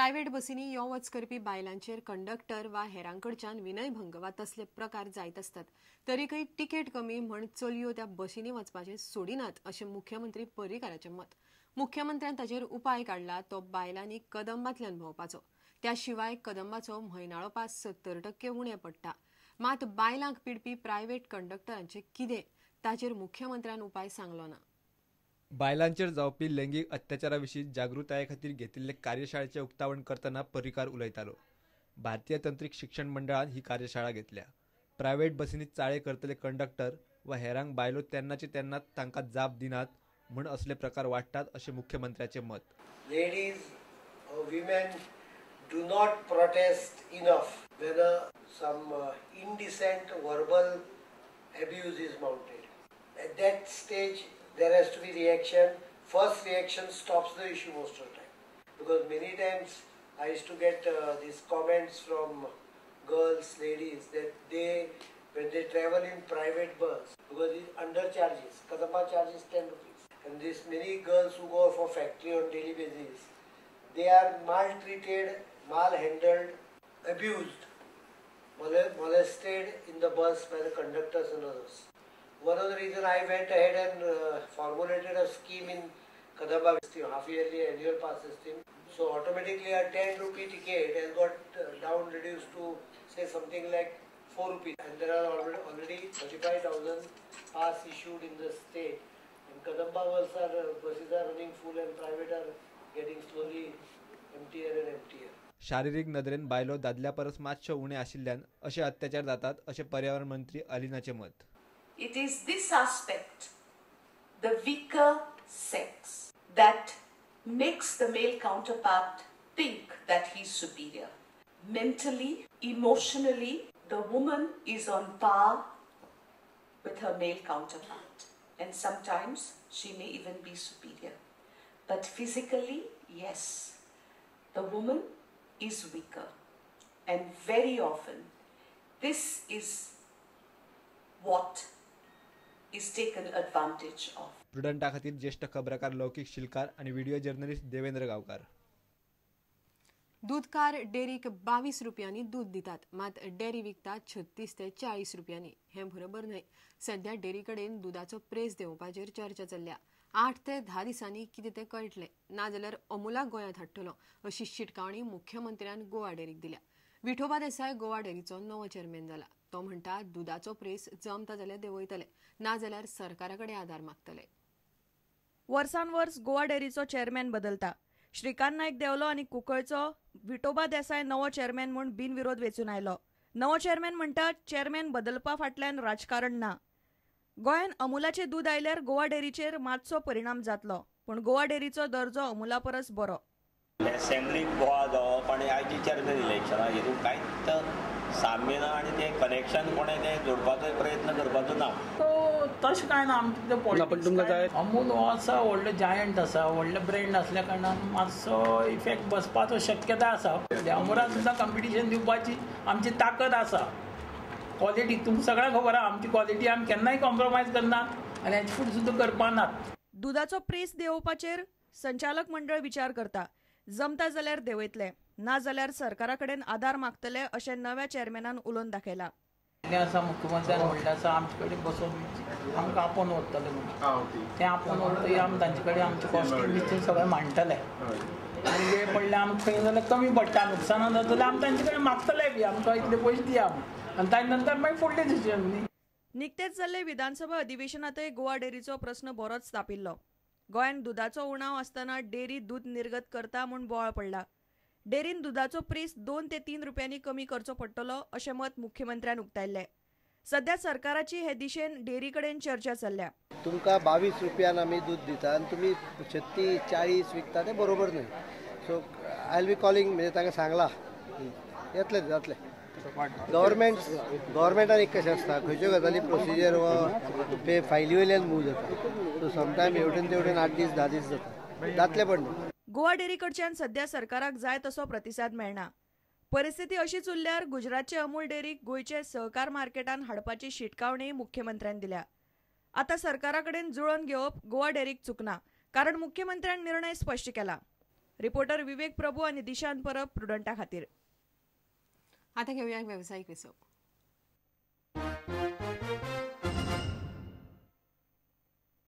Private बसींनी यो वच करपी बायलांचेर कंडक्टर वा हेरांकडच्यान विनयभंग वा तसले प्रकार जायत आसतात. तरीकय तिकेट कमी म्हण चलयो त्या बसींनी वचपाचें सोडिनात अशें मुख्यमंत्री पर्रीकाराचें मत. मुख्यमंत्र्यान ताचेर उपाय काडला तो बायलांनी कदंबांतल्यान भोंवपाचो. त्या शिवाय कदंबाचो म्हयनाळो पास 70% उणें पडटा. मात बायलांक पिडपी प्रायव्हेट कंडक्टरांचें कितें ताचेर मुख्यमंत्र्यान उपाय सांगलो ना. बायलांचेर जावपी लैंगीक अत्याचारा विशीं जागृताये खातीर घेतिल्ले कार्यशाळेचें उक्तावण करतना पर्रीकार उलयतालो. भारतीय तंत्रीक शिक्षण मंडळान ही कार्यशाळा घेतल्या. प्रायव्हेट बसींनी चाळे करतले कंडक्टर वा हेरांक बायलो तेन्नाचे तेन्ना तांकां जाप दिनात म्हूण असले प्रकार वाडटात अशें मुख्यमंत्र्याचें मत. Ladies, women do not protest enough when some indecent verbal abuse is mounted. At that stage there has to be reaction. First reaction stops the issue most of the time, because many times I used to get these comments from girls, ladies, that they, when they travel in private bus, because it's undercharges, Kadamba charges 10 rupees, and these many girls who go for factory on daily basis, they are maltreated, malhandled, abused, molested in the bus by the conductors and others. One of the reasons I went ahead and formulated a scheme in Kadamba system, half yearly annual pass system. So automatically a 10 rupee ticket has got down reduced to say something like 4 rupees, and there are already 35,000 pass issued in the state. And Kadamba buses are running full and private are getting slowly emptier and emptier. शारीरिक नदरेन बायलो दादल्या परस मातशो उणे आशिल्ल्यान अशे अत्याचार जातात अशें पर्यावरण मंत्री अलिनाचें मत. It is this aspect, the weaker sex, that makes the male counterpart think that he is superior. Mentally, emotionally, the woman is on par with her male counterpart, and sometimes she may even be superior. But physically, yes, the woman is weaker, and very often this is what is taken advantage of. प्रुडंटा खातीर ज्येष्ठ खबराकार लौकिक शिलकार आणि video journalist Devendra गावकार. दूधकार डेअरीक 22 रुपयांनी दूध दितात, मात dairy विकतात 36 ते 40 रुपयांनी. हें बरोबर न्हय. सध्या डेअरी कडेन दुदाचो प्रेस देंवपाचेर चर्चा चल्ल्या. 8 ते 10 दिसांनी कितें तें कळटलें, नाजाल्यार अमुलाक गोंयांत हाडटलो अशी शिटकावणी मुख्यमंत्र्यान गोवा डेअरीक दिल्या. विठोबा देसाय गोवा डेअरीचो नवो चेअरमॅन जाला. तो म्हणटा दुदाचो प्रेस जमता जाल्यार देंवयतले, नाजाल्यार सरकारा कडेन आदार मागतले. वर्सान वर्स गोवा डेअरीचो चेअरमॅन बदलता. श्रीकांत नायक देंवलो आनी कुंकळचो विठोबा देसाय नवो चेअरमॅन म्हूण बिनविरोध वेंचून आयलो. नवो चेअरमॅन म्हणटा चेअरमॅन बदलपा फाटल्यान राजकारण ना. गोंयांत अमुलाचें दूद आयल्यार गोवा डेअरीचेर मातसो परिणाम जातलो, पूण गोवा डेअरीचो दर्जो अमुला परस बरो. असेंब्लीक बोवाळ जावप आनी आयची चेअरमॅन इलेक्शनां हितून कांयच साम्य ना आनी तें कनेक्शन कोणें तें जोडपाचो प्रयत्न करपाचो ना. सो तशें कांय ना आमचें तें पॉलिटिक्स. अमूल हो आसा व्हडलो जायंट आसा, व्हडलो ब्रँड आसल्या कारणान मातसो इफेक्ट बसपाचो शक्यता आसा. अमुलान सुद्दां कंपिटिशन दिवपाची आमची ताकद आसा. क्वॉलिटी तुमकां सगळ्यांक खबर आसा, आमची क्वॉलिटी आमी केन्नाय कॉम्प्रोमायज करनात आनी हेचे फुडें सुद्दां करपानात. दुदाचो प्रेस देंवोवपाचेर संचालक मंडळ विचार करता. जमता जाल्यार देंवयतले, ना जाल्यार सरकारा कडेन आदार मागतले अशें नव्या चेअरमॅनान उलोवन दाखयला. आसा मुख्यमंत्र्यान म्हणलें आसा आमचे कडेन बसोवन आमकां आपोवन व्हरतले म्हणून, तें आपोवन व्हरतकीर आमी तांचे कडेन आमचें कॉस्टींग बिस्टींग सगळें मांडटले आनी वेळ पडल्यार आमकां खंय जाल्यार कमी पडटा, नुकसानान जाता जाल्यार आमी तांचे कडेन मागतले बी आमकां इतले पयशे दिया म्हूण, आनी ताजे नंतर मागीर फुडलें डिसिजन न्ही. निकतेच जाल्ले विधानसभा अधिवेशनांतय गोवा डेअरीचो प्रस्न बरोच तापिल्लो. गोंयांत दुदाचो उणाव आसतना डेअरी दूद निर्गत करता म्हूण बोवाळ पडला. डेअरीन दुदाचो प्रेस 2 ते 3 रुपयांनी कमी करचो पडटलो अशें मत मुख्यमंत्र्यान उक्तायल्लें. सध्या सरकाराची हे दिशेन डेअरी कडेन चर्चा चल्ल्या. तुमकां 22 रुपयान आमी दूद दिता आनी तुमी 36 40 विकता तें बरोबर न्हय. So I will be calling, म्हणजे तांकां सांगलां येतलें जातलें. गव्हर्मेंटान एक कशें आसता, खंयच्यो गजाली प्रोसिजर वा ते फायली वयल्यान मूव जाता. सो समटायम हेवटेन तेवटेन 8 दीस 10 दीस जाता, जातलें पण न्हय. गोवा डेअरी कडच्यान सध्या सरकाराक जाय तसो प्रतिसाद मेळना. परिस्थिती अशीच उरल्यार गुजरातचे अमूल डेअरीक गोंयचे सहकार मार्केटान हाडपाची शिटकावणी मुख्यमंत्र्यान दिल्या. आतां सरकारा कडेन जुळोवन घेवप गोवा डेअरीक चुकना, कारण मुख्यमंत्र्यान निर्णय स्पश्ट केला. रिपोर्टर विवेक प्रभू आनी दिशांत परब प्रुडंटा खातीर. आता घेवया वेवसायीक विसव.